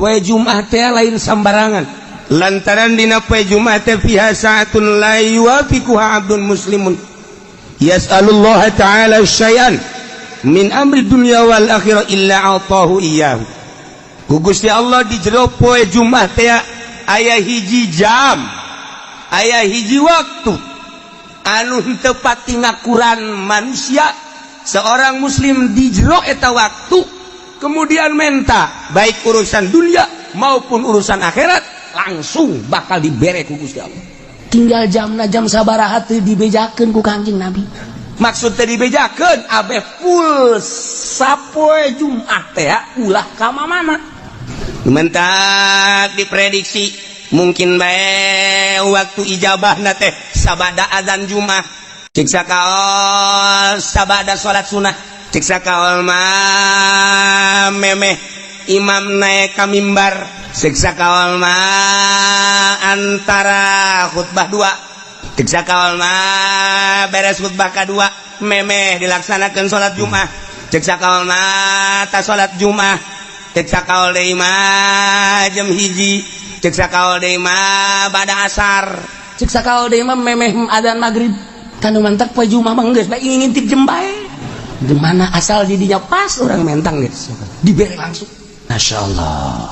Poe Jumat teh lain sambarangan, lantaran dina poe Jumat teh fiha sa'atun la yuwafiquha abdun muslimun yas'alullah ta'ala syai'an min amri dunya wal akhirah illa atahu iyyahu. Ku Gusti Allah di jero poe Jumat teh aya hiji jam, aya hiji waktu anu henteu pati ngakuran manusia. Seorang muslim di jero eta waktu kemudian menta baik urusan dunia maupun urusan akhirat, langsung bakal dibere ku Gusti Allah. Tinggal jamna jam sabaraha teu dibejakeun ku Kangjeng Nabi. Maksud teh dibejakeun abeh full sapoe Jumat teh ulah ka mana. Mentak diprediksi mungkin bae waktu ijabah na teh sabada azan Jumat, cek sakaol sabada salat sunnah, cek sakaol mah memeh imam naik ka mimbar, cek sakaol mah antara khutbah dua, cek sakaol mah beres khutbah kedua memeh dilaksanakan salat Jumat, cek sakaol mah ta salat Jumat, cek sakaol deui mah jam 1, cek sakaol deui mah bada asar. Cek sakaol deui mah memeh adzan maghrib. Tanu mantak poe Jumat mah geus bae ngintip jem bae. Di mana asal didinya pas orang mentang geus dibere langsung. Masya Allah.